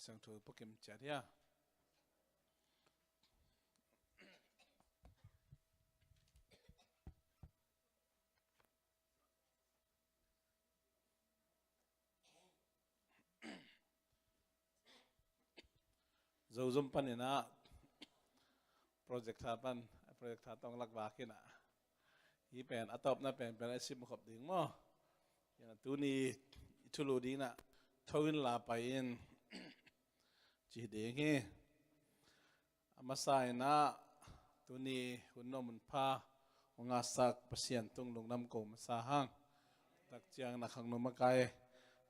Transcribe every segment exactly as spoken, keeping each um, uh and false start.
Siangtho puakim ciat hia. Zozom panin ah projector pan, projector tawng lak vakin ah, hi pen a tawpna pen pen a sim khop ding maw? Hi na tuni i thulu ding na tho in la pai in ci ding hi. A masa in ah tuni hun nuam hun pha hong ngahsak Pasian tung lungdam ko masa hang. Tak ciang na khangno makai,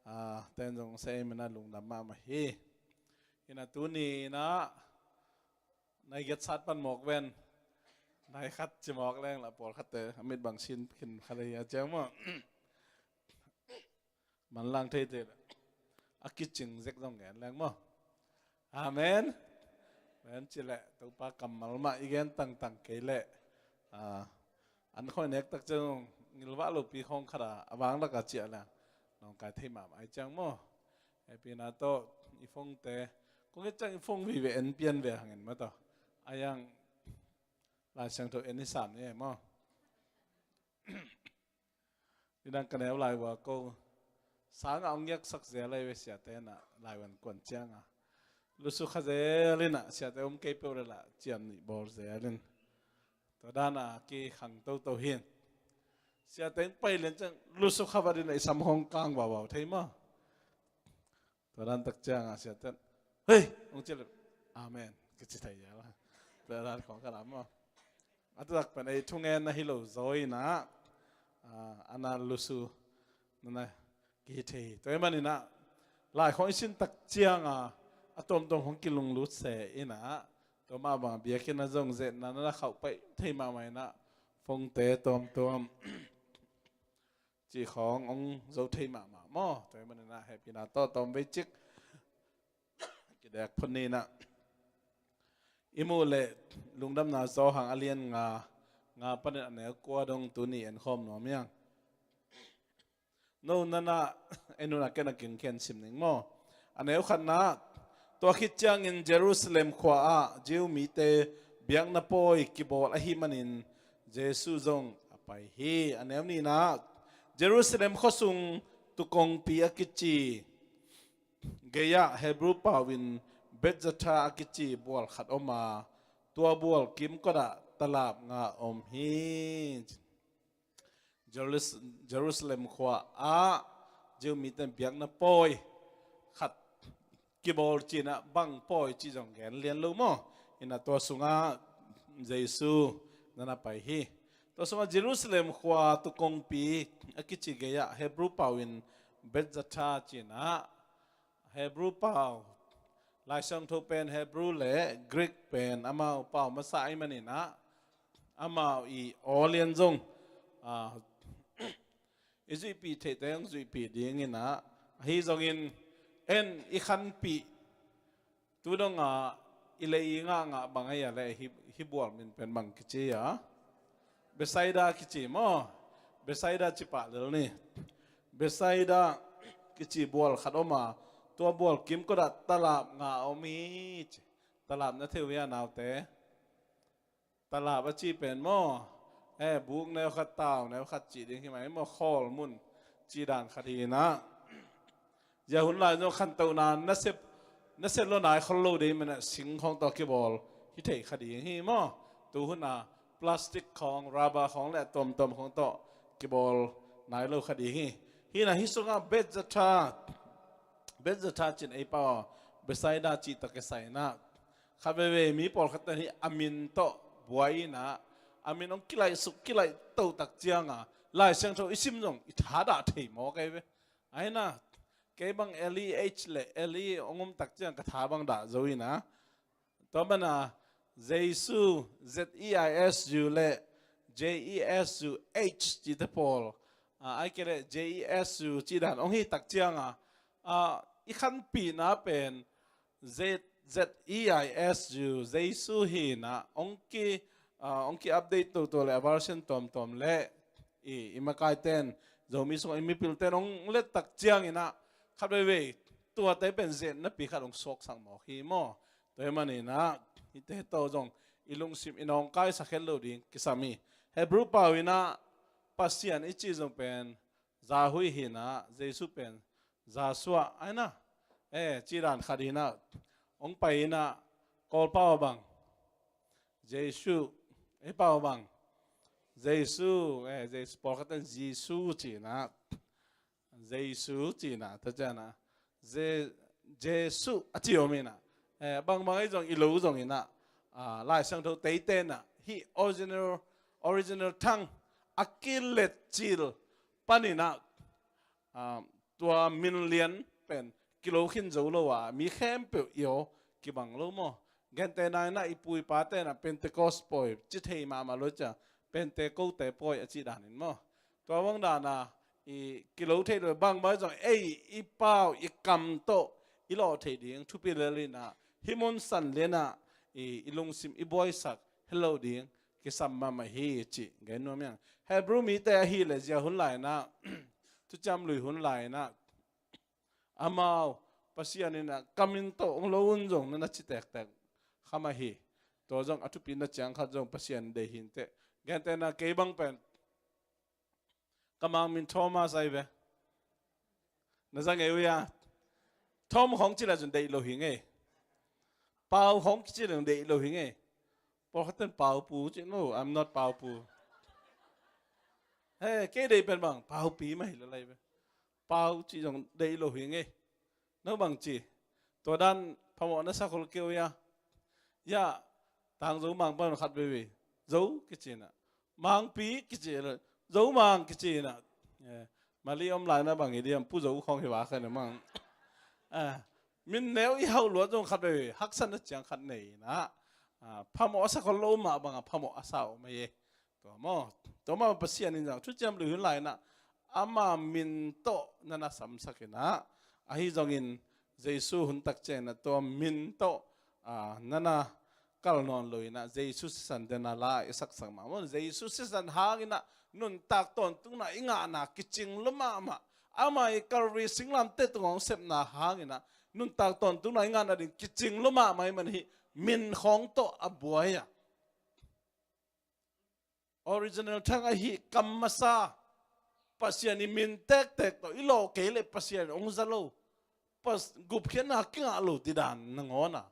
ah, ten zong sa ei mena lungdam mahmah hi. Hi na tuni in ah nai giat sat pan mawk ven. Nai khat ci mawk leng la pawlkhatte a mit bang sin khin khat ahi a ciang maw? Manlang theite a kicing zek zong ngen leng maw? Amen. Men ci leh Topa kammal mah i gen tangtang kei leh, ah, an khoi nek tak ciang ngilvah lopi khawng khat a, a vang lak a ciah leng nawngkai thei mahmah ai ciang maw? Hehpihna tawh i phone te kong it ciang i phone vive en pian ve hangin maw tawh. A yang Lai Siangtho en i sam ni maw? Nidang ka neu lai ua ko sanga hong ngiaksak zel lai ve siate na lai wan kuan cianga lusu kha zel in ah siate um kei peuh le lah ciam nih bawl zel in. Tua dana ki khang toto hin siate hong pai lian ciang lusu kha vat in ah i sam hong kang vauvau thei maw? Tua dan tak cianga siate hei hong ci le amen kici thei ia la. Tua dan khong ka lam maw? A tuak pen ei thungen na hi lo zaw in ah, ah, ana lusu nana kihi thei hi. Tua i man in ah lai khong i sin tak cianga a tuamtuam khong kilunglut se in ah tua mah bang biakinn a zong zetna nana khauh paih thei mahmah in ah phone te tuamtuam ci khong hong zo thei mahmah maw? Tua i man in ah hehpihna tawh tawm vei cik kidek phot ni in ah i muh leh Lungdamna Johan a lian nga, nga panin a neu kua dong tuni en khawm nuam hiang. No nana en un a ken a kingkhen sim ning maw? A neu khatna, tua khit ciangin Jerusalem khua ah Jew mite biakna pawi kibawl ahi manin Jesu zong a pai hi. A neu nihna, Jerusalem khuasung tukongpi a kici gei-ah Hebrew pau in Bethzatha a kici bual khat om a, tua bual kimkot ah talap nga om hi. Jerus-, Jerusalem khua ah Jew mite biakna pawi khat kibawl cih in ah bang pawi cih zong gen lian lo maw? In ah tua sungah Jesu nana pai hi. Tua sungah Jerusalem khua tukongpi a kici gei-ah Hebrew pau in Bethzatha cih in ah Hebrew pau, Lai Siangtho pen Hebrew le Greek pen amau pau masa ahih manin ah amau i aw lian zong, ah, i zuihpih theihte hong zuihpih ding in ah, ahi zongin en i khanpih tu dong a i lei i ngahngah bang ahi a le hih, hih bual min pen bang kici a? Bethsaida kici maw? Bethsaida ci pah lel ni. Bethsaida kici bual khat om a, tua bual kimkot ah talap nga om hi ci. Talap na thei uh hia naute? Talap a ci pen maw? Eh, buk neu khat, tau neu khat cih ding hi mai maw? Khawl mun cih dan khat hi in ah. Zia hun lai zong khantohna nasep, nasep lo nai khol lo dei man ah sing khawng tawh kibawl hi thei kha ding hi maw? Tu hun a plastic khawng, rubber khawng le a tuamtuam khawng tawh kibawl nai lo kha ding hi. Hi in ah hih sungah Bethzatha, Bethzatha cih in ei pau Bethsaida cih tawh kisai in ah kha veivei mi pawlkhat ten hi a min tawh buai in ah a min hong kilaih suk kilaih to tak cianga Lai Siangtho i sim zong i thadah thei mawk ei ve. Ahi na, kei bang L E H le L E hong um tak ciang ka tha bang dah zo in ah. Tua mana Jesu, Z E I S U le J E S U H cihte pawl, ah, ai kei le J E S U cih dan hong hi tak cianga, ah, i khanpihna pen Z, Z E I S U, Jesu hi in ah, hong ki, ah, hong ki update toto le a version tuamtuam le i, i makaiten, Zomi sungah i mipilten hong let tak ciangin ah, khat veivei tuate pen zen napi khat hong suaksak mawk hi maw. Tua hi maninah hihte tawh zong i lungsim i nawngkaisak het lo ding kisam hi. Hebrew pau inah Pasian i cih zong pen Zahui hinah, Jesu pen Zasua aina. Eh, cih dan khat hinah hong pai inah Kawlpau a bang Jesu, ei pau a bang Jesu, eh, Jesu, pawlkhat in Jesu cinah, Jesu cinah, tua cianah Je-, Jesu a ci om inah, eh, bangbang ei zong i lo zong inah, ah, Lai Siangtho teitei inah hih original, original tongue a kilet cil paninah, ah, tua min lian pen kilo khin zo lo a, mi khempeuh i aw kibang lo maw. Gentehna inah i pu i pate inah Pentecost pawi ci thei mahmah lo cia, Pentecost pawi a cih danin maw. Tua bang dana i kilo thei lo, bangbang zong ei i pau i kam tawh i lawh theih ding thupi lel inah hih mun san lianah i, i lungsim i buaisak het lo ding kisam mahmah hi cih gen nuam hiang. Hebrew mite ahileh zia hun lainah, thuciam lui hun lainah amau Pasian inah ka min tawh hong lo un zong na na ci tektek kha mah hi. Tua zong a thupi na ciang khat zong Pasian deih hi inteh. Gentehna kei bang pen ka mang min Thomas ahi ve. Na za ngei uh hia? Thom khawng ci leh zong deih lo hi ngei. Pau khawng ci leh zong deih lo hi ngei. Pawlkhat ten Pau Pu ci, no, I'm not Pau Pu. He, kei deih pen bang Pau Pi mah hi lalai ve. Pau ci zong deih lo hi ngei. No bang ci. Tua dan phamawh na sa khol kei uh hia? Ya, Tangzo Mang pan khat veve. Zo kici inah. Mangpi kici inah. Zo Mang kici inah. Eh, Mali om lai na bang hi diam, Pu Zo khawng hi va kha na mang. Ah, min neu i hauh luat zong khat veve. Haksa na ciang khat nei inah. Ah, phamawh a sa khol lo mah bangah phamawh a sa om ahi. Tua maw, tua maw Pasian in zang thuciam lui hun lainah ama min tawh na na samsak inah, ahi zongin Jesu hun tak cianginah tua min tawh, ah, na na kal nawn lo inah Jesu sisan dena la i saksak mahmah. Jesu sisan hanginah nuntak tawntungna i ngahna kicing lo mahmah. Ama i Calvary singlamteh tungah hong sepna hanginah nuntak tawntungna i ngahna ding kicing lo mahmah i man hi. Min khawng tawh a buai ah original tongue ahi kam masa Pasian i min tektek tawh i lawh kei leh Pasian hong za lo, Pas-, gupkhiatna kingah lo ti dan nangawn a,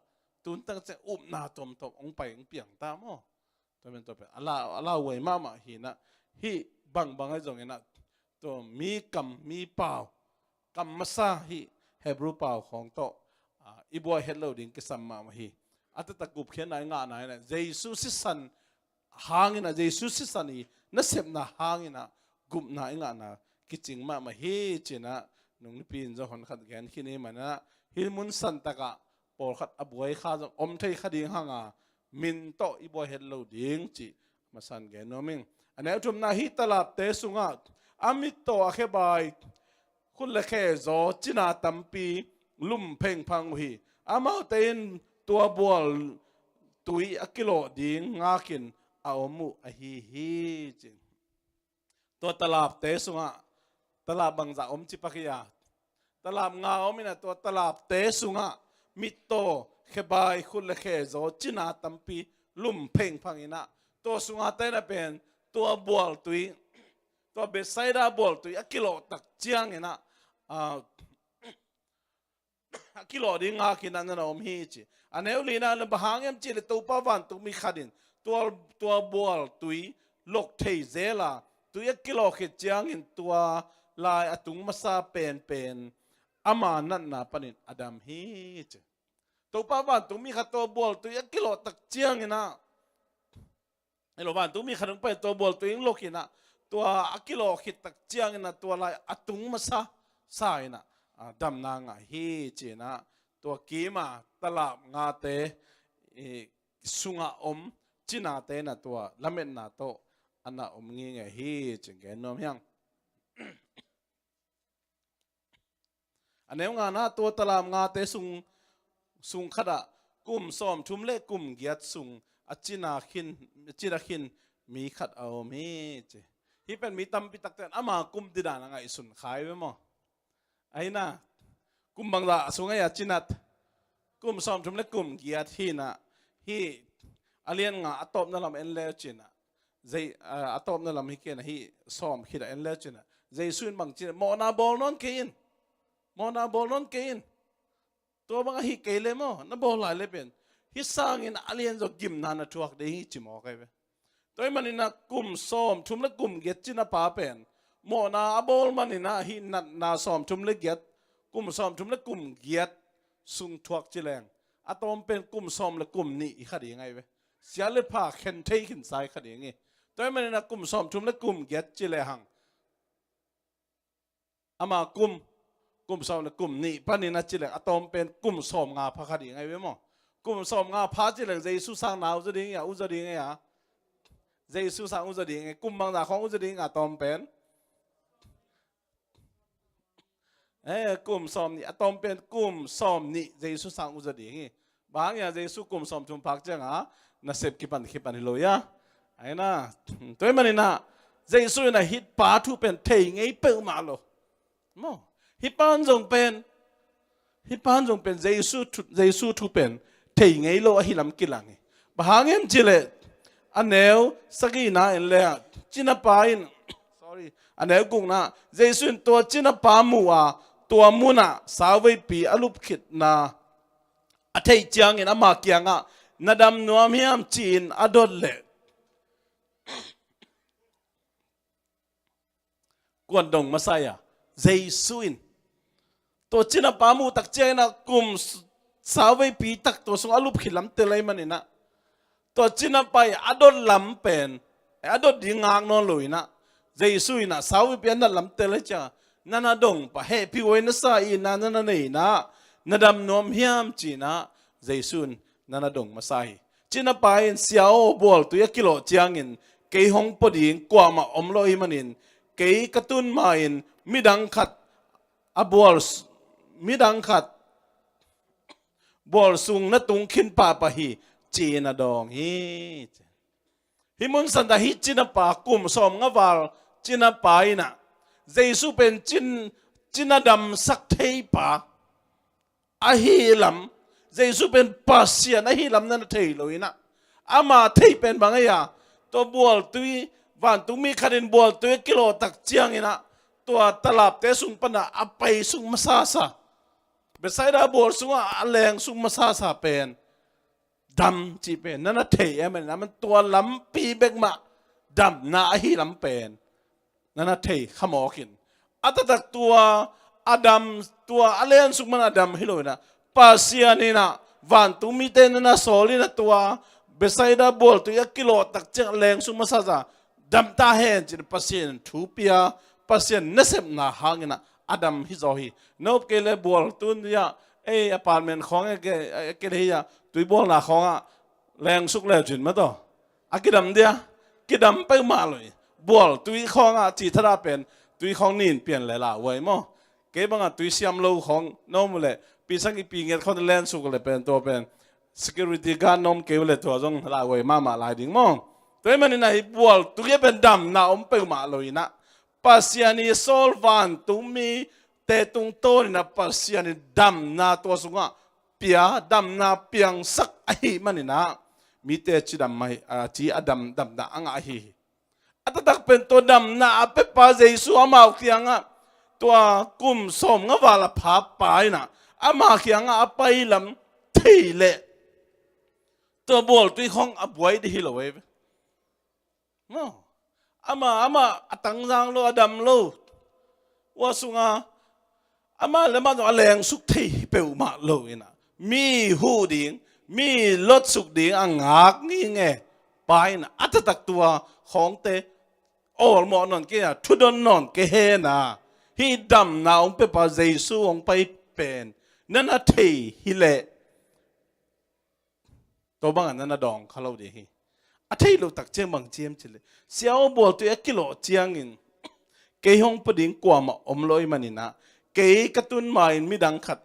tuntang ciang upna tawmtawm hong pai hong piang ta maw. Tua men tua pen a lau, a lauhuai mahmah hinah, hih bangbang ahi zonginah tua mi kam, mi pau, kam masa hih Hebrew pau khawng tawh, ah, i buai het lo ding kisam mahmah hi. A taktak gupkhiatna i ngahna inah Jesu sisan hanginah, Jesu sisan i nasepna hanginah gupna i ngahna kicing mahmah hi cinah, nung nipi in zong hon khat gen khin i manah, hih mun santakah pawlkhat a buai kha zong om thei kha ding hanga, min tawh i buai het lo ding cih masan gen nuam ing. A neu thumna, hih talapte sungah a mittaw, a khebai, khut le khe zaw cina tampi lum phengphang uh hi. Amaute in tua bual tui a kilawh ding ngakin a om uh ahi hi, ci. Tua talapte sungah talap bangzah om ci pak hi a, talap nga om inah tua talapte sungah mittaw, khebai, khut le khe zaw cina tampi lum phengphang inah, tua sungah te na pen tua bual tui, tua Bethsaida bual tui a kilawh tak cianginah, ah, a kilawh ding ngakinah na na om hi, ci. A neu lina na bang hang hiam cih leh Topa vantungmi khat in tua, tua bual tui lok thei zel a, tui a kilawh khit ciangin tua lai a tung masa penpen ama natna panin a dam hi, ci. Topa vantungmi khat tua bual tui a kilawh tak cianginah, ei lo, vantungmi khat hong pai tua bual tui hong lok inah, tua a kilawh khit tak cianginah tua lai a tung masa sa inah, ah, damna ngah hi, cinah tua kima talap ngate, eh, sungah om cinate na tua lametna tawh a na om ngingei hi, ci gen nuam hiang. A neu ngana, tua talap ngate sung, sung khatah kum sawmthum le kum giat sung a cina khin, a cina khin mi khat a om hi, ci. Hih pen mi tampi takte in ama kum dingdan a ngaihsun kha hi ve maw. Ahi na, Kum bangzah sung a hi a cinat, kum sawmthum le kum giat hi inah, hih a lian nga a tawpna lam en leu cinah, zei, a, a tawpna lam hi kei inah hih sawm khit a en leu cinah, Jesu in bang cinah, mawhna bawl nawn kei in. Mawhna bawl nawn kei in. Tua bang ahi kei le maw, na bawl lai le pen hih sangin a lian zaw gimna na thuak ding hi ci mawk ahi ve. Tua ahih maninah kum sawmthum le kum giat cinapa pen mawhna a bawl maninah hih natna sawmthum le giat, kum sawmthum le kum giat sung thuak ci leng, a tawm pen kum sawm le kum nih hi kha ding ahi ve. Sia le pha khen thei khinsa hi kha ding hi. Tua ahih maninah kum sawmthum le kum giat ci lehang, ama kum, kum sawm le kum nih panin a ci leng, a tawm pen kum sawm nga pha kha ding ahi ve maw? Kum sawm nga pha ci leng Jesu sang na uh zaw ding hi a, uh zaw ding hi a. Jesu sang uh zaw ding hi, kum bangzah khawng uh zaw ding hi a tawm pen. Eh, kum sawm nih, a tawm pen kum sawm nih Jesu sang uh zaw ding hi. Bang hang hiam, Jesu kum sawmthum phak ciangah nasep kipan, kipan hi lo hi a. Ahi na, tua ahih maninah Jesu inah hih pa thu pen thei ngei peuhmah lo. Maw, hih pan zong pen, hih pan zong pen Jesu thu, Jesu thu pen thei ngei lo ahi lam kilang hi. Bang hang hiam cih leh, a neu sagihna en le ah, cinapa in, sorry, a neu gukna, Jesu in tua cinapa mu a, tua munah sauveipi a lupkhitna a theih ciangin ama kiangah, "Na dam nuam hiam?" ci-in a dot leh, kuan dong masa hi a, Jesu in. Tua cinapa muh tak cianginah kum s-, sauveipi tak tua sung a lupkhit lam tel ahih maninah, tua cinapa i a dot lam pen, a dot ding ngak nawn lo inah, Jesu inah sauveipi a nat lam tel ahih ciangah, "Na na dong pah, hehpih huai na sa, itna na na nei inah, na dam nuam hiam?" ci-inah Jesu in na na dong masa hi. Cinapa in, "Sia aw, bualtui a kilawh ciangin kei hong pua ding kuamah om lo ahih manin, kei ka tun ma-in midang khat a bual s-, midang khat bual sung na tung khin pahpah hi," ci-in a dawng hi. Hih mun santa hih cinapa, kum sawmnga val cinapa inah, Jesu pen cin, cina damsak thei pa ahi lam, Jesu pen Pasian ahi lam na na thei lo inah, ama theih pen bang ahi a, tua bualtui, vantungmi khat in bualtui a kilawh tak cianginah, tua talapte sung panah a pai suk masasa, Bethsaida bual sungah a leng suk masasa pen dam cih pen na na thei em? Aman tua lampi bek mah damna ahi lam pen na na thei kha mawk in, a taktak tua a dam, tua a leng suk man a dam hi lo inah, Pasian inah vantungmite na na sawl inah, tua Bethsaida bualtui a kilawh tak ciang leng suk masasa, "Dam ta hen," ci-in Pasian in thu pia, Pasian nasepna hangin ah a dam hi zaw hi. Na up kei leh bual tun hi ah, ei, apartment khawng e, ke, e, ke le hi ah, tuibualna khawngah leng suk le cin mah tawh a kidam dia, kidam peuhmah lo hi. Bualtui khawngah ci thadah pen, tui khawng nin pian le lauhuai maw? Kei bangah tui siam lo khawng na om uh leh, pi sang i pi nget khawng leng suk le pen, tua pen security guard na om kei uh leh tua zong lauhuai mahmah lai ding maw? Tua ahih manin ah hih bualtui ah pen damna om peuhmah lo inah, Pasian i sawl vantungmite tungtawn inah Pasian in damna tua sungah pia, damna piangsak ahih manin ah mite cidam ahi, a, ci a dam, damna a ngah ahi hi. A taktak pen tua damna a pepa Jesu amau kiangah, tua kum sawmnga val a phapa inah ama kiangah a pai lam thei leh, tua bualtui khawng a buai dih hi lo ei ve. Maw? Amah, amah a tangzang lo, a dam lo. Ua sungah amah le amah zong a leng suk thei hi peuhmah lo inah, mi huh ding, mi lotsuk ding a ngak nginge pa inah, a taktak tua khawngte awlmawh nawn kei a, thudon nawn kei hen a, hih damna hong pepa Jesu hong pai pen na na thei hi leh, tua bangah na na dawng kha lo ding hi. A theih loh tak ciang bang ci hiam cih leh, "Sia aw, bualtui a kilawh ciangin kei hong pua ding kuamah om lo ahih manin ah, kei ka tun ma-in midang khat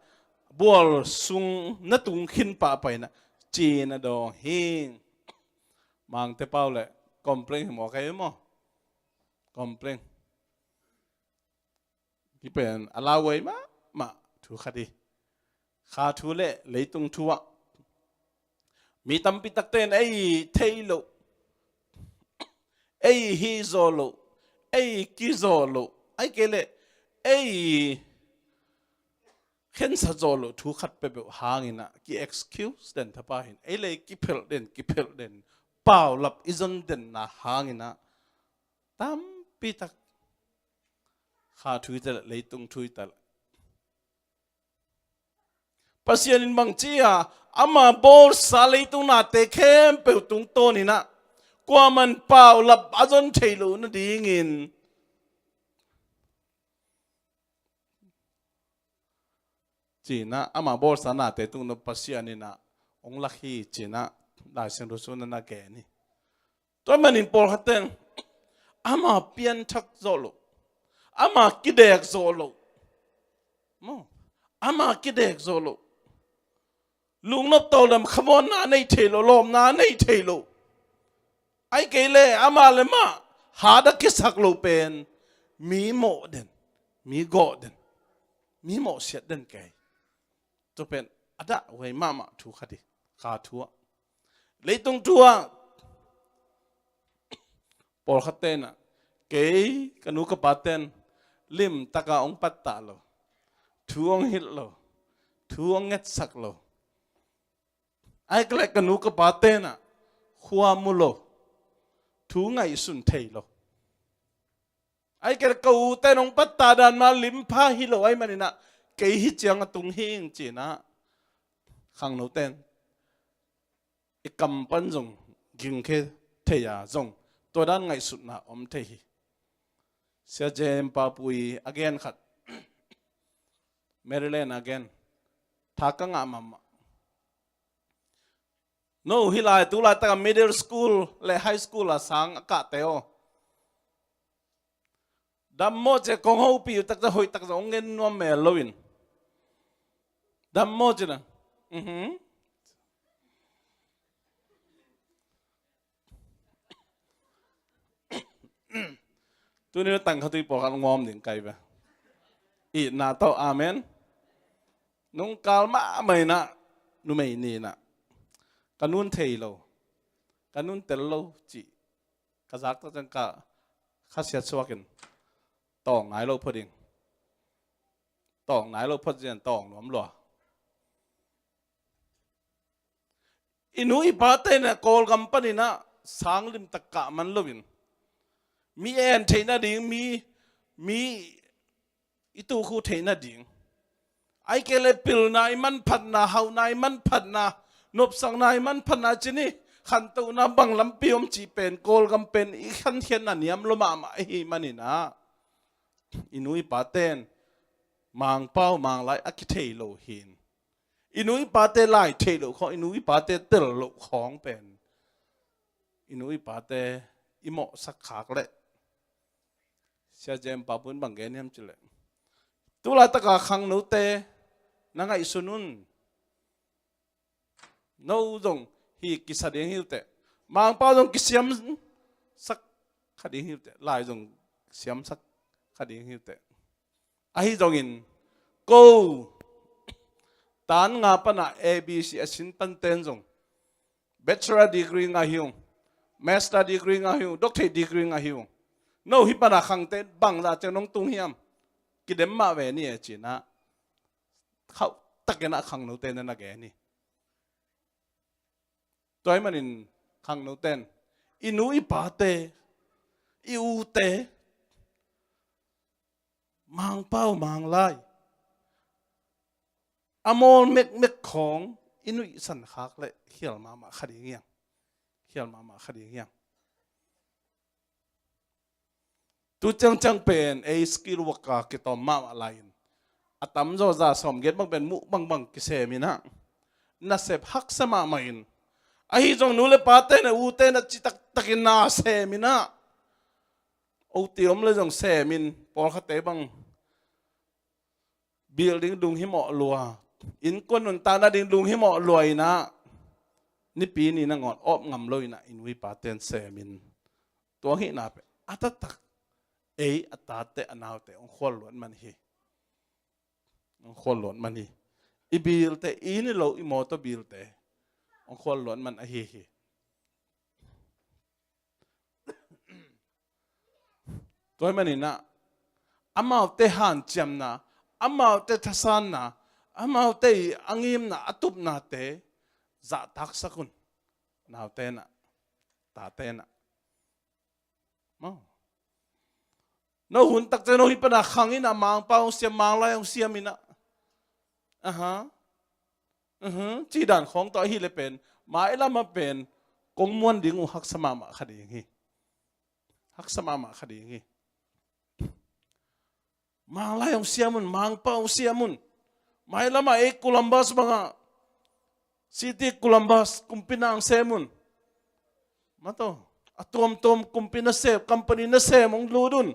bual sung na tung khin pahpah in ah," ci-in a dawng hi. Mangte pau leh complain hi maw, ka hi maw? Complain. Hih pen a lauhuai mahmah thu khat hi. Kha thu le leitung thu ah mi tampi takte in ei thei loh, ei hi zaw loh, ei ki zaw loh, ahih kei leh ei khensa zaw loh thu khat peuhpeuh hangin ah ki excuse den thapha hi in, ei le kiphelh den, kiphelh den, paulap i zon denna hangin ah tampi tak kha thu hi ta leh, leitung thu hi ta leh, Pasian in bang ci a, ama bawlsa leitung nate khempeuh tungtawn in ah kuaman paulap a zon thei loh nadingin ci-in ah, ama bawlsa nate tungtawn Pasian in ah hong lak hi ci-in ah Lai Siangtho sung ah na gen hi. Tua ahih manin pawlkhatte in ama pianthak zawh loh, ama kidek zawh loh, maw, ama kidek zawh loh, lungnop tawldam khamuanna nei thei loh, lawpna nei thei loh, ahih kei leh amah le amah hat a kisak loh pen mi mawh den, mi gawh den, mi mawhsiat den kei. Tua pen a dah huai mahmah thu khat hi. Kha thu ah, leitung thu ah pawlkhatte in ah, kei ka nu ka pate in limtak a hong pattah lo, thu hong hilh lo, thu hong ngetsak lo, ahih kei leh ka nu ka pate in ah khua mu lo, thu ngaihsun thei lo, ahih kei leh ka ute in hong pattah dan mah limpha hi lo ahih manin ah kei hi ciang a tung hi ing ci-in ah khangnote in i kam pan zong gingkhia thei a, zong tua dan ngaihsutna om thei hi. Sia Jem Papui a gen khat, Maryland a gen, tha ka ngah mahmah. No hih lai, tu laitak a middle school le high school a sang a kahte aw, dam maw ci-a kong hopih uh taktak, hoih taktak hong gen nuam mel loin, dam maw ci-in ah, mhm. Tuni tang khatui pawlkhat ngawm ding kai ve. Itna tawh, amen. Nungkal mahmah in ah, numei ni in ah, ka nun thei lo, ka nun tel lo cih ka zak tak ciang ka khasiat suak in, tawng nai lo phot ding, tawng nai lo phot zian, tawng nuam lua. I nu i pate in ah Kawlgam panin ah sang limtak kah man loin, mi en theih nading, mi, mi i tukhu theih nading, ahih kei leh pilna i manphatna, hauhna i manphatna, nopsakna i manphatna ci ni, khantohna bang lampi om cih pen Kawlgam pen i khankhiatna niam lua mahmah ahih manin ah, i nu i pate in Mangpau Manglai a kithei lo hi in, i nu i pate lai thei loh khawng, i nu i pate tel loh khawng pen i nu i pate i mawhsak khak leh, Sia Jem Papui in bang gen hiam cih leh, tu laitak a khangnote na ngaihsun un. No zong hih kisa ding hi uh teh, Mangpau zong kisiamsak kha ding hi uh teh, lai zong siamsak kha ding hi uh teh. Ahi zongin ko tan nga pan a A B C a sin panten zong bachelor degree ngah hi ung, master degree ngah hi ung, doctorate degree ngah hi ung. No hih pan a khangte bangzah ciang nong tung hiam? Kidem mah ve ni e ci-in ah, khauh takin ah khangnote in na gen hi. Tua ahih manin khangnote in i nu i pate, i ute, Mangpau Manglai a mawl mekmek khawng i nuihsan khak leh khial mahmah kha ding hi hang. Khial mahmah kha ding hi hang. Tu ciangciang pen ei skill worker kitawm mahmah lai-in, a tamzaw za sawmgiat bang pen muh bangbang kisem in ah, nasep haksa mahmah in, ahi zong nu le pate in ah, ute in ah citak takin na sem in ah, oti om leh zong sem in, pawlkhatte bang building dung himawh lua, innkuan nuntakna ding dung himawh lua in ah, Nipi ni nangawn awp ngam lo in ah, i nu i pate in sem in, tua hihna pen a taktak ei a tate a naute hong khual luat man hi. Hong khual luat man hi. I bilte, i inn i lo, i mawtaw bilte hong khual luat man ahi hi. Tua ahih manin ah, amaute hanciamna, amaute thasanna, amaute i a ngimna, a tupnate zahtaksak un. Naute in ah, tate in ah. Maw. No hun takte no hi pana khang in ah, Mangpa hong siam, Manglai hong siam in ah. Aha. Aha. Ci dan khawng tawh ahih leh pen, mailam ah pen kong muan ding uh haksa mahmah kha ding hi. Haksa mahmah kha ding hi. Manglai hong siam un, Mangpa hong siam un. Mailam ah ei Columbus bang ah, City Columbus kumpi na hong sem un. Mawtaw, a tuamtuam kumpi nasem, company nasem hong lut un.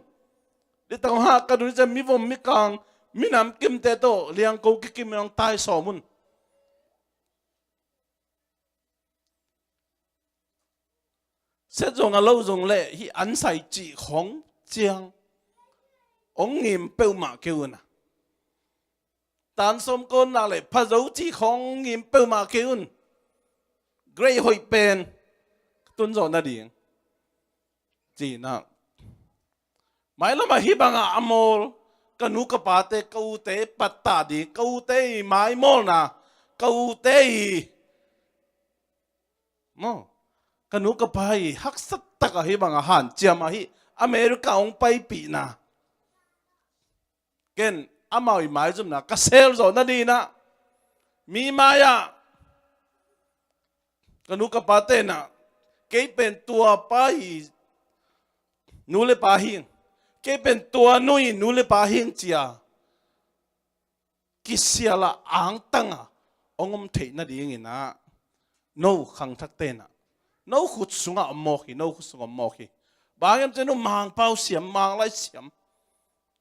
Dih tak hong hahkat un, ciang mivom mikang, minam kimte tawh liangko kikim in hong taisawm un. Set zong a lo zong leh hih ansai cih khawng ciang hong ngim peuhmah kei un ah. Tan sawm kawn nak leh pha zo cih khawng hong ngim peuhmah kei un. Grade hoih pen tun zawh nading. Ci-in ah, mailam ah hih bangah a mawl ka nu ka pate, ka ute pattah ding, ka ute i maimawlna, ka ute i, maw, ka nu ka pa i haksa takah hih bangah hanciam ahi, America hong paipihna. Ken amau i maizumna ka sel zawh nading in ah, mi mai-ah ka nu ka pate in ah, kei pen tua pa i nu le pa hing, kei pen tua nu i nu le pa hing ci-a kisial a angtang a hong om theih nading in ah, no khangthakte in ah, no khut sungah om mawk hi, no khut sungah om mawk hi. Bang hiam cih leh no Mangpa siam, Manglai siam.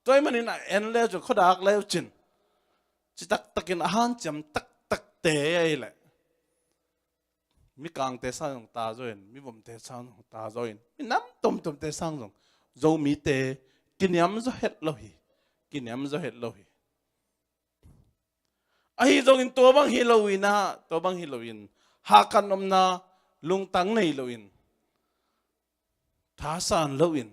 Tua ahih manin a en le uh cin, khuadak le uh cin, citak takin a hanciam taktakte ahih leh, mikangte sang zong ta zaw in, mivomte sang zong ta zaw in, minam tomtomte sang zong Zomite kiniam zaw het lo hi. Kiniam zaw het lo hi. Ahi zongin tua bang hi loin ah, tua bang hi loin, hahkat nopna lungtang nei loin, thasan loin,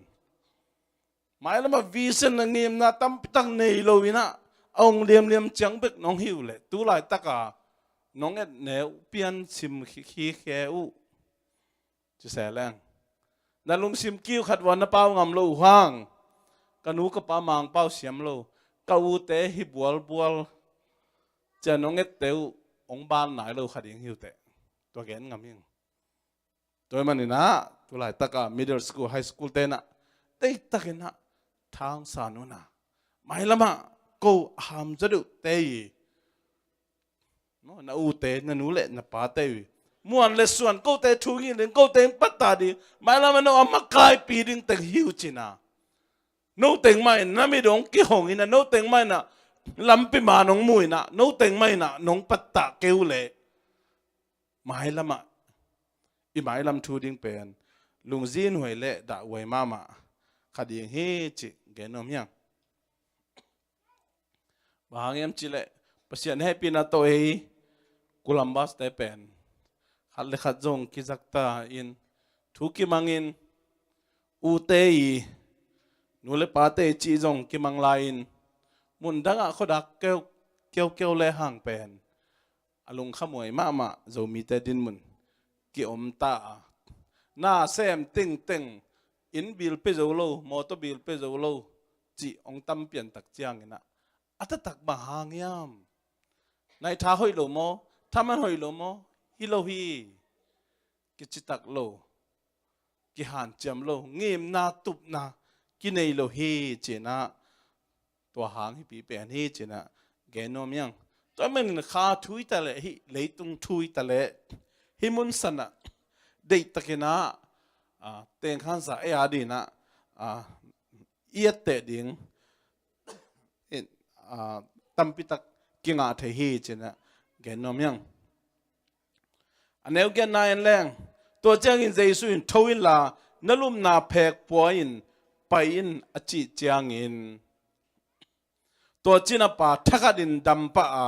mailam ah vision a ngimna tampi tak nei loin ah, a hong liamliam ciang bek nong hi uh leh, tu laitaka nong et ne uh, pian sim khi, khi khe uh. Ci se leng, na lungsim kiu khat vua na pau ngam lo uh hang, ka nu ka pa Mangpa siam lo, ka ute hi bualbual, ci-a nong ette uh hong ban nai lo kha ding hi uh teh. Tua gen ngam ing. Tua ahih manin ah, tu laitaka middle school, high school te in ah, deihtakin ah thangsan un ah, mailam ah ko a hamzaw deuhte i, no, na ute, na nu le na pate i muan le suan, kote thu ngin ding, kote hong pattah ding, mailam ah no a makaipi ding teng hi uh cin ah, no teng mah in na mit hong kihong in ah, no teng mah in ah lampi man hong mu in ah, no teng mah in ah nong pattah kei uh leh, mailam ah i mailam thu ding pen lungzinhuai le dahhuai mahmah kha ding hi cih gen nuam hi ing. Bang hang hiam cih leh, Pasian hehpihna tawh ei Columbus te pen khat le khat zong kizakta in, thu kimangin, ute i, nu le pate i cih zong kimang lai-in, mun dangah khuadak keu, keukeu le hang pen a lungkhamhuai mahmah Zomite dinmun kiom ta a, na sem tengteng, inn bill pe zo lo, mawtaw bill pe zo lo, cih hong tam pian tak ciangin ah, a taktak bang hang hiam? Nai tha hoih lo maw? Thaman hoih lo maw? Hi lo hi. Kicitak lo, kihanciam lo, ngimna tupna kinei lo hi ci-in ah, tua hang hih pi pen hi ci-in ah gen nuam hi ing. Tua ahih manin kha thu hi ta leh, hih leitung thu hi ta leh, hih mun san ah deihtakin ah, a, tengkhansa ei a dingin ah, a, i etteh ding in, a, tampi tak kingah thei hi ci-in ah gen nuam hi ing. A neu giatna en leng, tua ciangin Jesu in, "Tho inla, na lupna phek pua in, pai in," a cih ciangin, tua cinapa thakhatin dam pah a,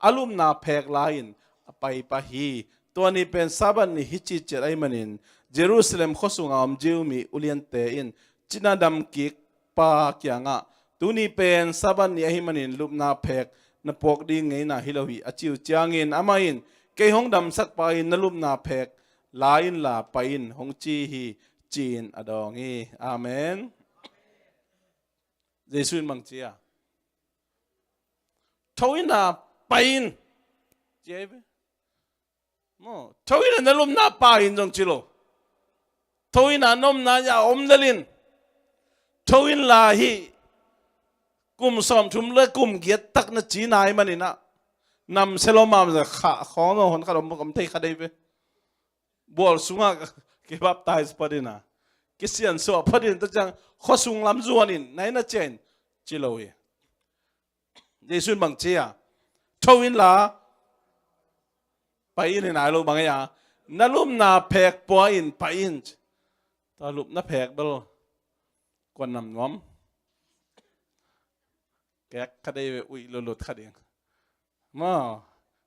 a lupna phek lai-in a pai pah hi. Tua ni pen Sabbath ni hi citciat ahih manin Jerusalem khuasung a om Jew mi uliante in cina dam kik pa kiangah, "Tuni pen Sabbath ni ahih manin lupna phek na puak ding ngeina hi lo hi," a ci uh ciangin amah in, "Kei hong damsak pa in na lupna phek la inla pai in hong ci hi," ci-in a dawng hi. Amen. Jesuh in bang ci a, "Tho inla pai in," ci ahi ve. Maw, "Tho inla na lupna pai in," zong ci lo. "Tho inla na omna ah om lel in. Tho inla hi kum sawmthum le kum giat tak na cina ahih manin ah, nam se lo mah, kha khawng zong hon khat om, om thei kha dei ve. Bual sungah kibaptize phot in ah, kisiansuah phot in, tua ciang khuasung lam zuan in, na inn ah ciah in," ci lo hi. Jesuh in bang ci a, "Tho inla pai in," hi nai lo, bang hi a, "Na lupna phek pua in pai in." Tua lupna phek bel kuan nam nuam. Kek kha dei ve, uih lutlut kha ding. Maw,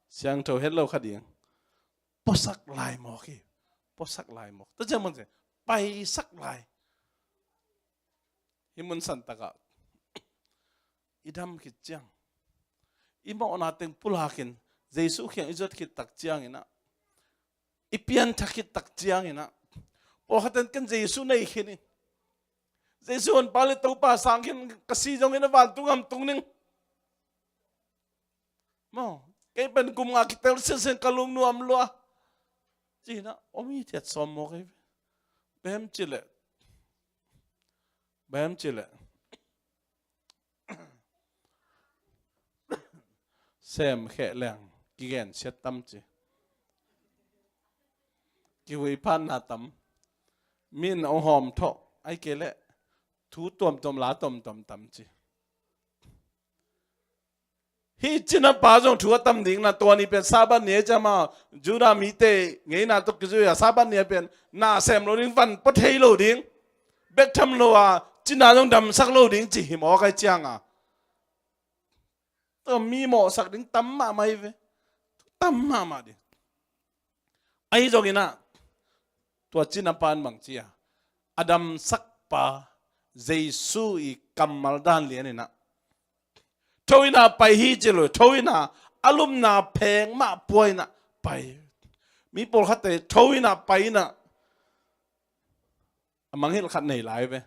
siangtho het lo kha ding. Puasak lai mawk hi. Puasak lai mawk. Tua ciang bang ci, paisak lai. Hih mun santakah i dam khit ciang, i mawhna teng pulakin Jesuh kiang i zuat khit tak ciangin ah, i pianthak khit tak ciangin ah, pawlkhat in ken Jesuh nei khin in, Jesuh honpa le Topa sang khin, ka si zongin a vantung ah tung ning. Maw, kei pen kum nga kitel siasia in ka lungnuam lua, ci-in ah om hi thiat sawm mawk hi. Bem ci leh, bem ci leh, sem kheh leng kigen siat tam ci. Kivui phatna tam. Min hong hawm thawh, ahih kei leh thu tuamtuam, la tuamtuam tam ci. Hih cinapa zong thu a tam ding na, tua ni pen Sabbath ni a ci a, maw, Judah mite ngeina tawh kizui a, Sabbath ni a pen na sem lo ding, van pua thei lo ding, bek tham lo a cina zong damsak lo ding ci hi mawk ahih ciang a, tua mi mawhsak ding tam mahmah hi ve. Tam mahmah ding. Ahi zongin ah, tua cinapa in bang ci a, a damsakpa Jesuh i kammal dan lian in ah, "Tho inla pai hi," ci lo, "Tho inla, a lupna phek mah pua inla pai." Mi pawlkhatte, "Tho inla pai inla," a mangngilh khat nei lai ve.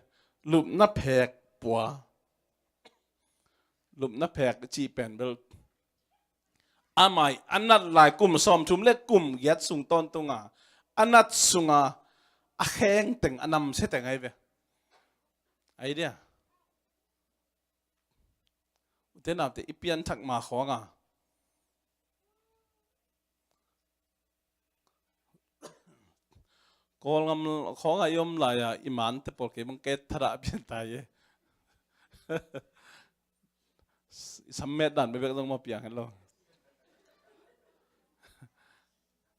Lupna phek pua. Lupna phek cih pen bel, amah i a nat lai kum sawmthum le kum giat sung tawntung a, a nat sung a, a kheng teng, a namsia teng ahi ve. Ahi dia. U te nau te, i pianthak ma khawng a, Kawlgam khawng a i om lai a, i mante pawl kei bang ke thadah pian ta hi. I sam met dan bekbek zong mah piang het lo.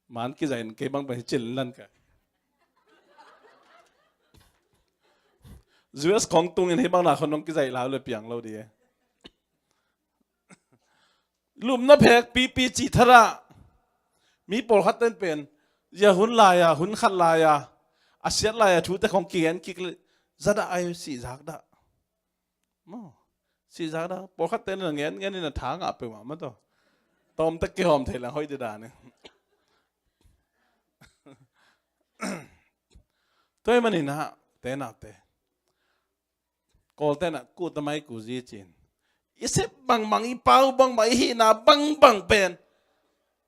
Man kizaih in kei bang pen hi cil lan ka. U S khawng tungin hih bang na khawng nong kizaih lai le piang lo ding e. Lupna phek pipi cih thadah. Mi pawlkhat ten pen, zia hun lai-a, hun khat lai-a, a siat lai-a thute khawng kigen kik le, za dah ai, sihzak dah. Maw, sihzak dah. Pawlkhat ten a ngen ngen in a tha ngah peuhmah mah tawh. Tawm tek kihawm thei lang hoih dih dan e. Tua ahih manin ah, te nau te, Kawlte na kuh ta mai kuh zi cin, i sep bangbang, i pau bangbang, i hihna bangbang pen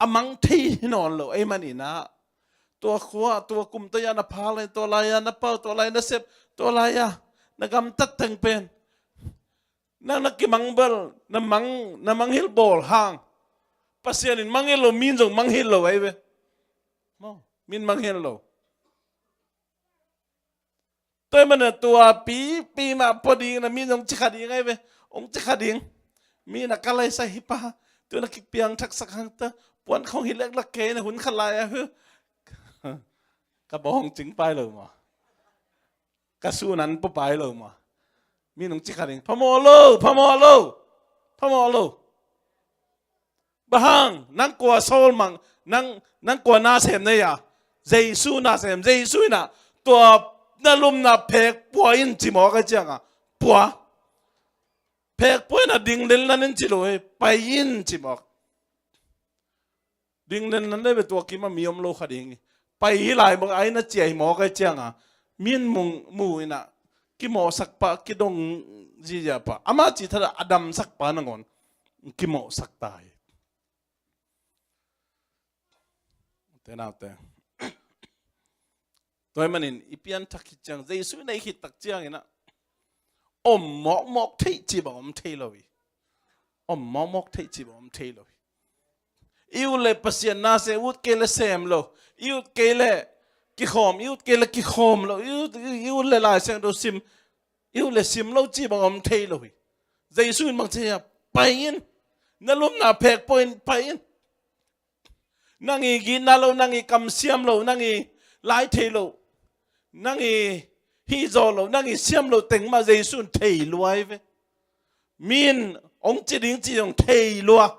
a mang thei hi nawn lo ahih manin ah, tua khua, tua kum ta-a na pha lai, tua lai-a na pau, tua lai na sep, tua lai-a na gamtat teng pen, nang na kimang bel, na mang, na mangngilh bawl hang, Pasian in mangngilh lo, mi in zong mangngilh lo ahi ve. Maw, mi in mangngilh lo. Tua ahih manin tua pipi mah pua ding na, mi in hong ci kha ding ahi ve. Hong ci kha ding. Mi in a ka laisa hi pa, tu na kipiangthaksak hang ta, puan khawng hi leklek kei na, hun khat lai-a, hu, ka bawng cing pai lo maw, ka sun an pua pai lo maw. Mi in hong ci kha ding. Phamawh lo, phamawh lo, phamawh lo. Bang hang, nang kua Saul mang, nang, nang kua nasem na hia? Jesu nasem, Jesu in ah tua na lupna phek pua in ci mawk ahih ciangin, pua. Phek pua in ah ding lenlan in ci lo hi, pai in ci mawk. Ding lenlan le bel tua kim ah mi om lo kha ding hi. Pai hi lai mawk, a inn ah ciah hi mawk ahih ciangin, mi in mu, mu in ah kimawhsak pa, kidong ziahziah pa, amah cih thadah a damsak pa nangawn kimawhsak ta hi. Ute naute, tua ahih manin i pianthak khit ciang, Jesu i neih khit tak ciangin ah om mawkmawk theih cih bang om thei lo hi. Om mawkmawk theih cih bang om thei lo hi. I ut leh Pasian na sem, ut kei leh sem lo. I ut kei leh kikhawm, i ut kei leh kikhawm lo. I ut, i ut leh Lai Siangtho sim, i ut leh sim lo cih bang om thei lo hi. Jesu in bang ci hiam? Pai in. Na lupna phek pua in, pai in. Nang i gitna lo, nang i kamsiam lo, nang i lai thei lo, nang i hih zawh lo, nang i siam lo teng mah Jesu in thei lua hi ve. Mi in hong ci ding cih hong thei lua.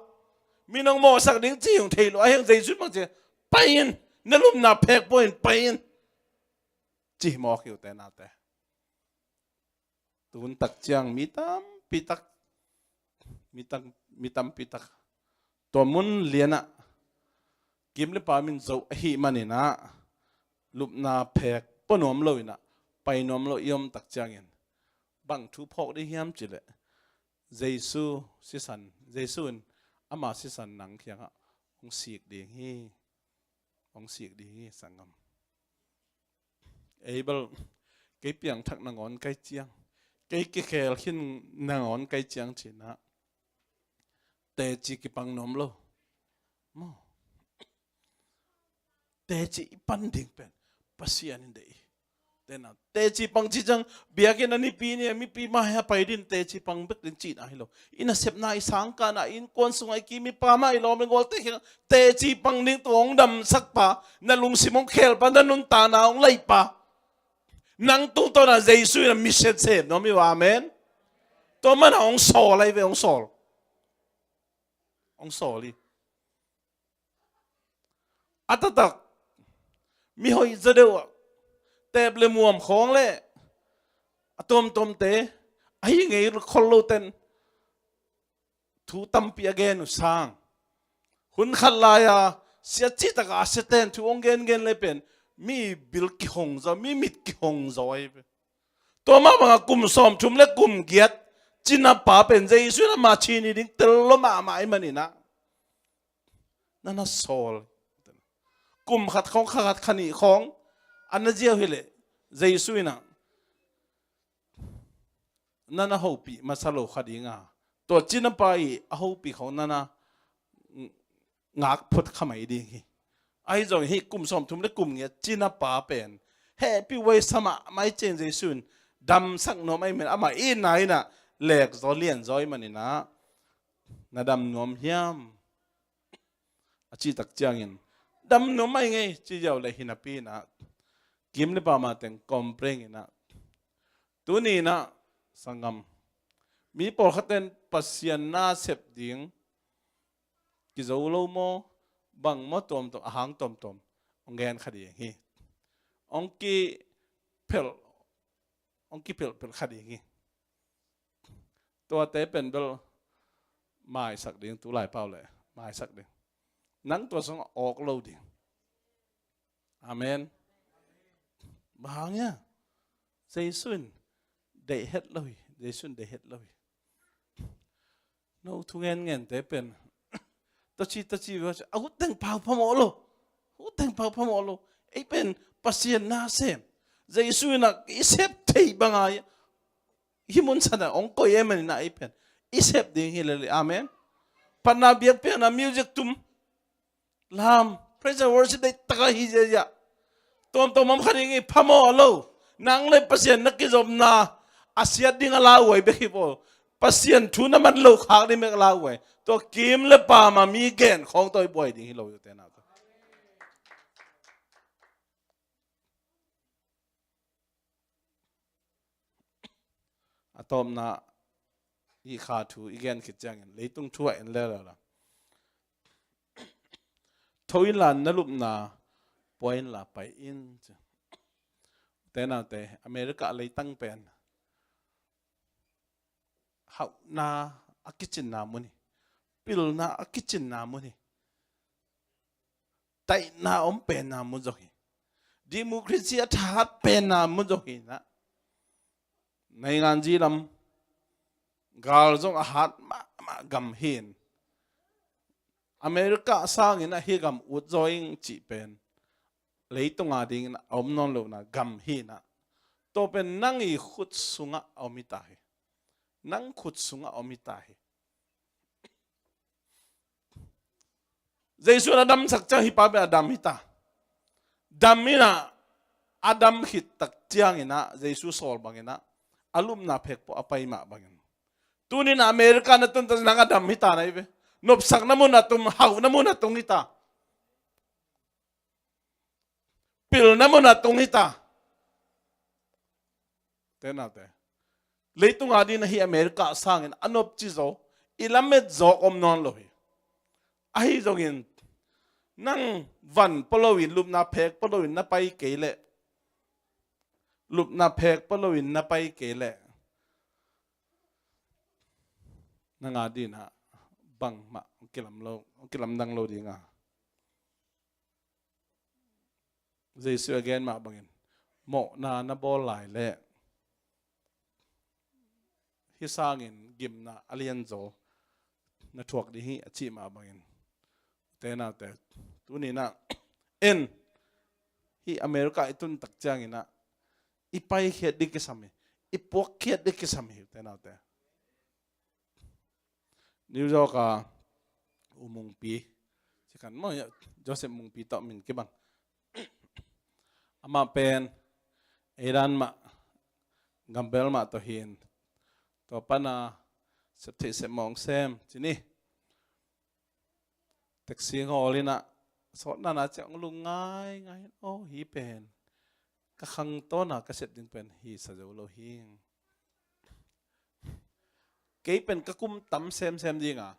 Mi in hong mawhsak ding cih hong thei lua. Ahih hang Jesu in bang ci hiam? Pai in. Na lupna phek pua in, pai in, ci mawk hi, ute naute. Tun tak ciang mi tampi tak, mi tam, mi tampi tak tua mun lian ah kim leh paam in zoh ahih manin ah, lupna phek pua nuam lo in ah, pai nuam lo i om tak ciangin, bang thu phawk ding hiam cih leh, Jesu sisan, Jesu in ama sisan nang kiangah hong sik ding hi. Hong sik ding hi, sanggam. Ei bel, kei piangthak nangawn ka hih ciang, kei kikhel khin nangawn ka hih ciang ci-in ah, teci kipang nuam lo. Maw. Teci i pan ding pen Pasian in deih hi. Ute naute, teci pang ci ciang, biakinn ah nipi ni a, mipi mah hia pai ding, teci pang bek ding cihna hi lo. I nasepna, i sangkahna, i innkuan sungah i kim i pam ah, i lawm i gualte kiangah teci pang ding, tua hong damsak pa, na lungsim hong khel pa, na nuntakna hong laih pa. Nang tungtawn ah Jesu in ah mission sem nuam hi uh a, amen. Tua manin ah hong sawl ahi ve, hong sawl. Hong sawl hi. A taktak, mi hoih zaw deuh ah, teep leh muam khawng leh a tuamtuamte, ahi ngei khol lote'n thu tampi a gen uh sang, hun khat lai-a sia cihtak a siate'n thu hong gengen leh pen mi bil kihong zaw, mi mit kihong zaw ahi ve. Tua mah bangah kum sawmthum leh kum giat cinapa pen Jesu in ama ci ni ding tel lua mahmah ahih manin ah, na na sawl. Kum khat khawng, kha khat, kha nih khawng a na ziau hi leh, Jesu in ah na na hopih masa lo kha ding a, tua cinapa i a hopih khawng na na ngak phot kha mai ding hi. Ahi zongin hih kum sawmthum leh kum giat cinapa pen hehpih huai sa mahmah ahih ciangin Jesu in damsak nuam ahih manin, ama itna in ah lek zaw, lian zaw ahih manin ah, na dam nuam hiam? A cih tak ciangin, dam nuam mah ing ei, ci ziau leh hi napi in ah, kim leh paam a teng complain in ah, tuni in ah, sanggam, mi pawlkhatte'n Pasian na sep ding kizo lo maw, bang maw, tuamtuam, a hang tuamtuam hong gen kha ding hi. Hong kiphelh, hong kiphelhphelh kha ding hi. Tuate pen bel maisak ding, tu laipau leh maisak ding. Nang tua sungah awk lo ding. Amen. Bang hang hiam? Jesu in deih het lo hi. Jesu in deih het lo hi. No thu ngen ngente pen, taci, taci, a ut teng pau phamawh lo. Ut teng pau phamawh lo. Ei pen Pasian na sem, Jesu in ah i sep theih bang a, hih mun san ah hong koih ahih manin ah, ei pen i sep ding hi lel hi. Amen. Patna biakpiakna music tum, lam, praise and worship deihtak a hi ziahziah. Tuamtuam om kha ding hi, phamawh lo. Nang leh Pasian na kizopna a siat ding a lauhuai bek hi bawl, Pasian thu na man lo khak ding bek a lauhuai. Tua kim leh paam a mi gen khawng tawh i buai ding hi lo, ute naute. A tawpna, hih kha thu i gen khit ciangin leitung thu ah en leuleu la, Tho inla na lupna pua inla pai in ci. Ute naute, America leitang pen hauhna a kicinna mun hi. Pilna a kicinna mun hi. Taihna om penna mun zong hi. Democracy a thahat penna mun zong hi na. Nainganzi lam gal zong a hat mahmah gam hi in, America sangin ahi gam ut zaw ing cih pen leitunga dingin a om nawn lohna gam hi na. Tua pen nang i khut sungah a om hi ta hi. Nang khut sungah a om hi ta hi. Jesu in a damsak ciang hih pa pen a dam hi ta. Dam in a, a dam khit tak ciangin a, Jesu sawl bangin a, a lupna phek pua a pai mah bangin. Tunin a America na tun ta nang a dam hi ta na hi ve. Nopsakna mun a tung, hauhna mun a tung hi ta. Pilna mun a tung hi ta. Ute naute, leitunga dingin ahi America sangin a nopci zaw, i lamet zaw om nawn lo hi. Ahi zongin nang van pua loin, lupna phek pua loin na pai kei leh, lupna phek pua loin na pai kei leh, nang a dingin a bangmah kilam lo, kilamdang lo ding a. Jesu a gen mah bangin, mawhna na bawl lai leh hih sangin gimna a lianzaw na thuak ding hi a cih mah bangin. Ute naute, tunin a, en, hih America i tun tak ciangin a, i paikhiat ding kisam hi, i puakkhiat ding kisam hi, ute naute. New York a U Mungpi, ci khan maw, Joseph Mungpi tawh min kibang. Amah pen ei dan mah, gambel mah tawh hi in, tua pan a sep theih sep mawh sem ci ni. Taxi hong hawl in a, sawtna na ciang hong lungngai ngai in, aw, hih pen ka khangtawn a ka sep ding pen hi sa zo lo hi. Kei pen ka kum tam semsem ding a,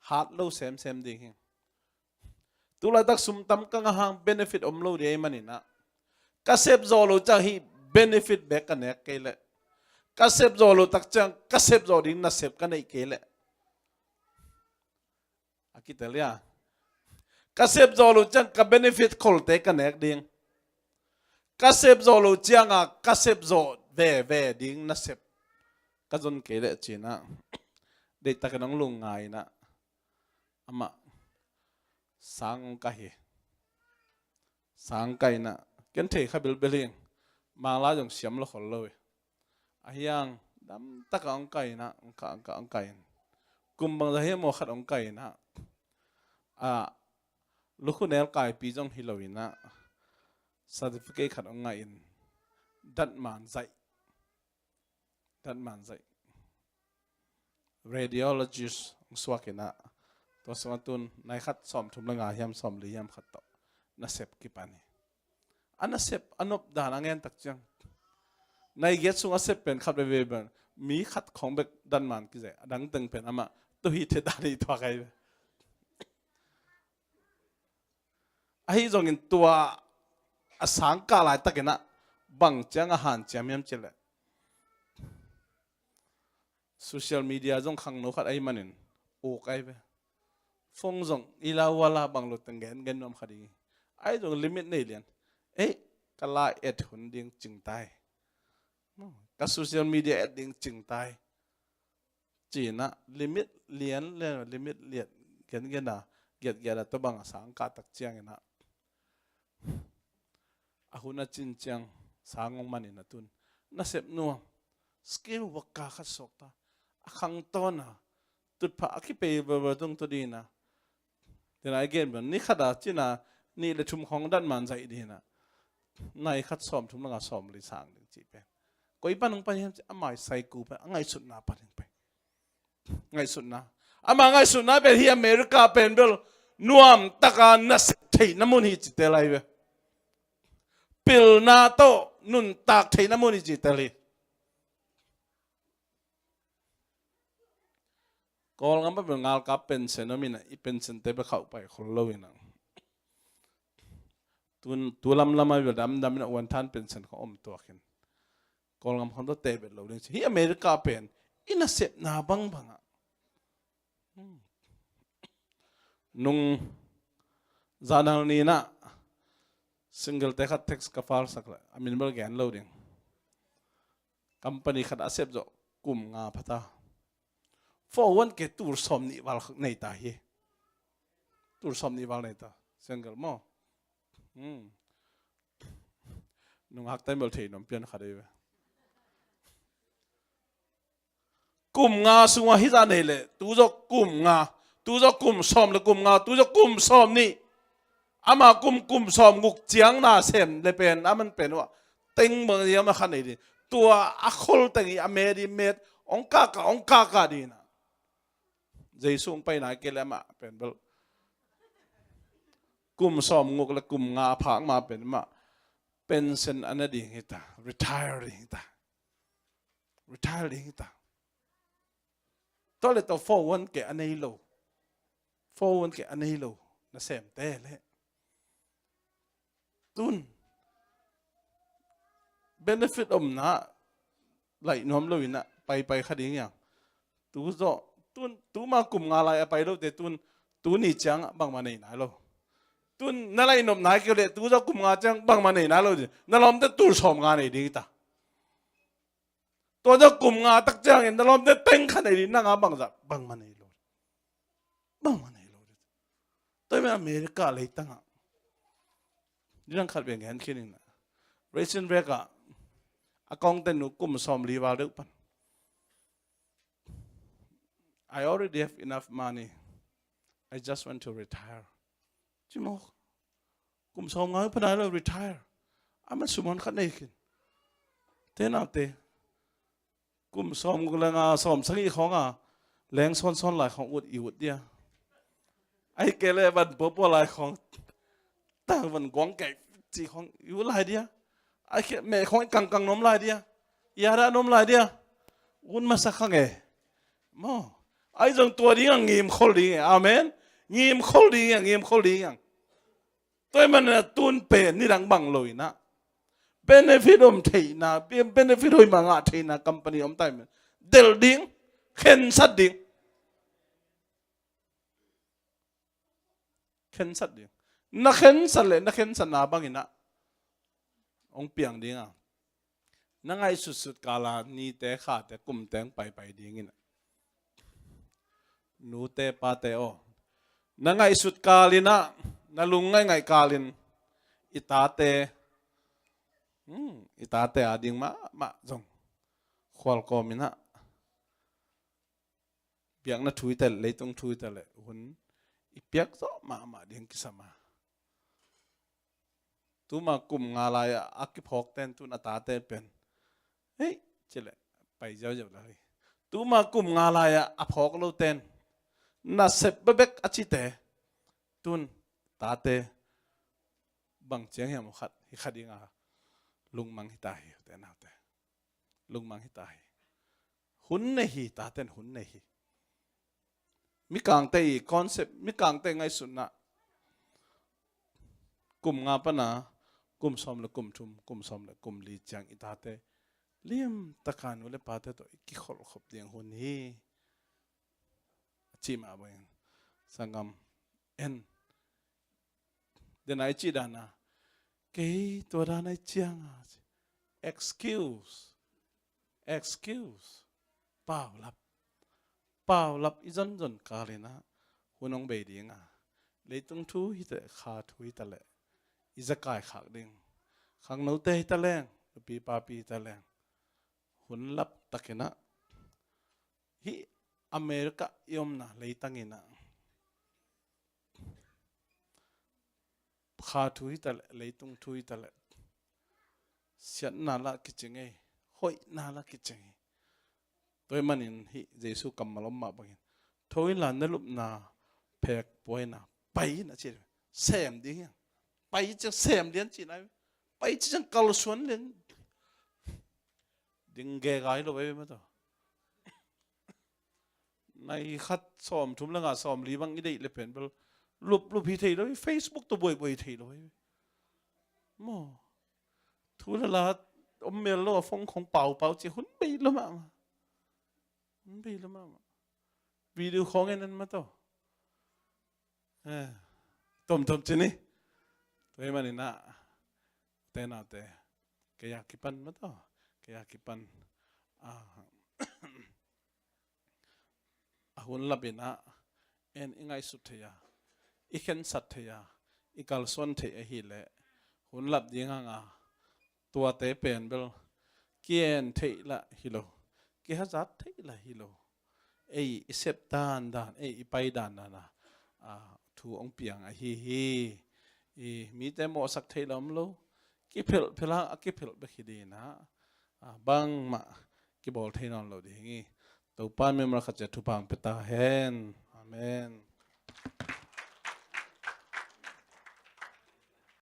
hat lo semsem ding hi. Tulaitak sum tam ka ngah hang benefit om lo ding ahih manin a, ka sep zawh loh ciang hih benefit bek ka nek kei leh, ka sep zawh loh tak ciang ka sep zawh ding nasep ka neih kei leh, a kitel hia? Ka sep zawh loh ciang ka benefit kholte ka nek ding, ka sep zawh loh cianga ka sep zawh veve ding nasep ka zon kei leh ci-in a, deihtakin hong lungngai in a, amah sang hong kai hi. Sang kai in a, ken thei kha bilbel hi. Manglai zong siam lo khol lo hi. Ahi hang damtak a hong kai in a, hong kai, hong kai, hong kai in, kum bangzah hiam aw khat hong kai in a, a, lukhu nel kaipi zong hi lo in a, certificate khat hong ngah in, datman zaih, datman zaih, radiologist hong suak in a, tua sungah tun nai khat sawmthum le nga hiam, sawmli hiam khat tawh nasep kipan hi. A nasep a nop dan a ngen tak ciang, nai giat sung a sep pen khat veve pen, mi khat khawng bek datman kizaih, a dang teng pen amah tu hi thei dan hi, tua kai ve. Ahi zongin tua a sang kah laitakin a, bang ciang a hanciam hiam cih leh, social media zong khangno khat ahih manin uk ahi ve. Phone zong i la ua la bang lo teng gen gen nuam kha ding hi. Ahi zong limit nei lian. Ei, ka la et hun ding cing tai, ka social media et ding cing tai, ci-in a, limit lian le limit liat gen gen a, giat giat a, tua bang a sang kah tak ciangin a, a hun a cin ciang sang hong man in a, tun nasep nuam, skill worker khat suak ta, a khangtawn a, tutphah a kipei veve tung tu ding a, tua a i gen pen ni khat a cin a, nih le thum khawng datman zaih ding a, nai khat sawmthum le nga, sawmli sang ding cih pen koi pan hong pai hiam cih leh, a mai saiku pen a ngaihsutna pan hong pai. Ngaihsutna. Ama ngaihsutna pen hih America pen bel nuamtak a nasep theihna mun hi ci tel ahi ve. Pilna tawh nuntak theihna mun hi ci tel hi. Kawlgam pan bel ngalkap pension om in a, i pension te bek khauh pai khol lo in a, Tun, tu lamlam a bel damdam in a uan than pension khong om tuak in. Kawlgam khong tawh teh bet lo ding ci. Hih America pen i nasepna bangbang ah. Hmm. Nung zanal ni in ah single te khat text ka file sak leh a min bel gen lo ding. Company khat a sep zawh kum nga pha ta. Four one K tul sawm nih val nei ta hi. Tul sawm nih val nei ta. Single maw. Hmm. Nungak time bel thei nuam pian khat ei ve. Kum nga sungah hih zah nei leh, tu zawh kum nga, tu zawh kum sawm le kum nga, tu zawh kum sawm nih. Ama kum, kum sawm guk ciang na sem le pen, a man pen uh ah teng bang ziam a kha nei ding. Tua a khol teng i a met i met, hong kaka, hong kaka ding in ah. Jesu hong paina kei le amah pen bel kum sawm guk le kum nga a phak ma pen amah pension a na ding hi ta, retire ding hi ta. Retire ding hi ta. Tua le tua four one K a nei lo. Four one K a nei lo. Na sem te le. Tun. Benefit omna laih nuam lo in ah pai pai kha ding hiam. Tu zawh. Tun, tu ma kum nga lai a pai lo te tun. Tu ni ciang ah bangmah nei nai lo. Tun na laih nop nai kei le tu zawh kum nga ciang bangmah nei nai lo ding. Na lawmte tul sawm nga nei ding hi ta. Tua zawh kum nga tak ciangin na lawmte teng kha nei ding, nang a bangzah bangmah nei lo. Bangmah nei lo. Tua hi mah America leitang ah. Nidang khat bek gen khin ing ah. Raisin vek ah a kawngte nu kum sawm li val deuh pan. I already have enough money. I just want to retire. Ci maw. Kum sawm nga pan a lo retire. A man sum hon khat nei khin. Te naute. Kum sawm guk le nga sawm sagih khawng a leng sawnsawn lai khawng ut i ut dia. Ahih kei leh van puapua lai khawng tang van guang kei ci khawng i ut lai dia. Ahih kei leh meh khawng i kangkang nuam lai dia. I adah nuam lai dia. Ut masa kha nge. Maw. Ahi zong tua ding a ngim khol ding e. Amen. Ngim khol ding e, ngim khol ding e. Tua hi manin a tun pen nidang bang lo in ah benefit om theihna, benefit hoih mah ngah theihna company om ta hi manin delh ding, khensat ding. Khensat ding. Na khensat le na khensatna bangin ah hong piang ding a. Na ngaihsutsut kal a nite, khate, kumte hong paipai dingin ah. Nute pate aw, na ngaihsut kal in ah, na lung ngaihngaih kal in i tate, hmm, i tate a ding mahmah zong khual kawm in ah biakna thu hi ta leh, leitung thu hi ta leh hun i piak zawh mahmah ding kisam a. Tuma kum nga lai-ah a kiphawkte in tun a tate pen hei ci leh pai ziauziau lai hi. Tuma kum nga lai-ah a phawk lote in nasep bekbek a cite tun tate bang ciang hiam uh khat hi kha ding a lungmang hi ta hi, ute naute. Lungmang hi ta hi. Hun nei hi, tate in hun nei hi. Mikangte i concept, mikangte ngaihsutna kum nga pan a kum sawm le kum thum, kum sawm le kum li ciang i tate liamtaka nu le pate tawh i kikholh khop ding hun hi. A cih mah bangin sanggam en. Dena i cih dan a kei tua dan a i ciang a excuse, excuse, paulap, paulap i zonzon kal in ah hun hong bei ding a, leitung thu hi ta leh, kha thu hi ta leh i zakai khak ding. Khangnote hi ta leng, nupi papi hi ta leng, hun lap takin ah hih America i omna leitang in ah kha thu hi ta leh, leitung thu hi ta leh siatna lah kicing ei, hoihna lah kicing ei. Tua ahih manin hih Jesu kammal om mah bangin tho inla na lupna phek pua in ah pai in a ci. Sem ding hiang. Pai ciang sem lian ci nai. Pai ciang kalsuan lian. Ding gegai lo ei mah tawh. Nai khat sawm thum le nga sawm li bang i deih le pen bel lup lup hi thei lo, Facebook tawh buai buai hi thei lo. Maw, thu le la om mel lo a, phone khong paupau ci, hun bei lo mahmah. Hun bei lo mahmah. Video khong en en mah tawh. Eh, tomtom ci ni. Tua ahih manin ah, ute naute, kei a kipan mah tawh, kei a kipan, ah, a hun lap in ah, en i ngaihsut thei a, i khensat thei a, i kalsuan thei ahih leh, hun lap ding hang a, tuate pen bel ki-en theih lah hi lo, kihazat theih lah hi lo. Ei i sep dandan, ei i pai dandan a, a, thu hong piang ahi hi. I mite mawhsak theih lah om lo, kiphelh phelh a, a kiphelh bek hi ding in ah, a, bangmah kibawl thei nawn lo ding hi. Topa in mimal khat ciat thupha hong pia ta hen. Amen.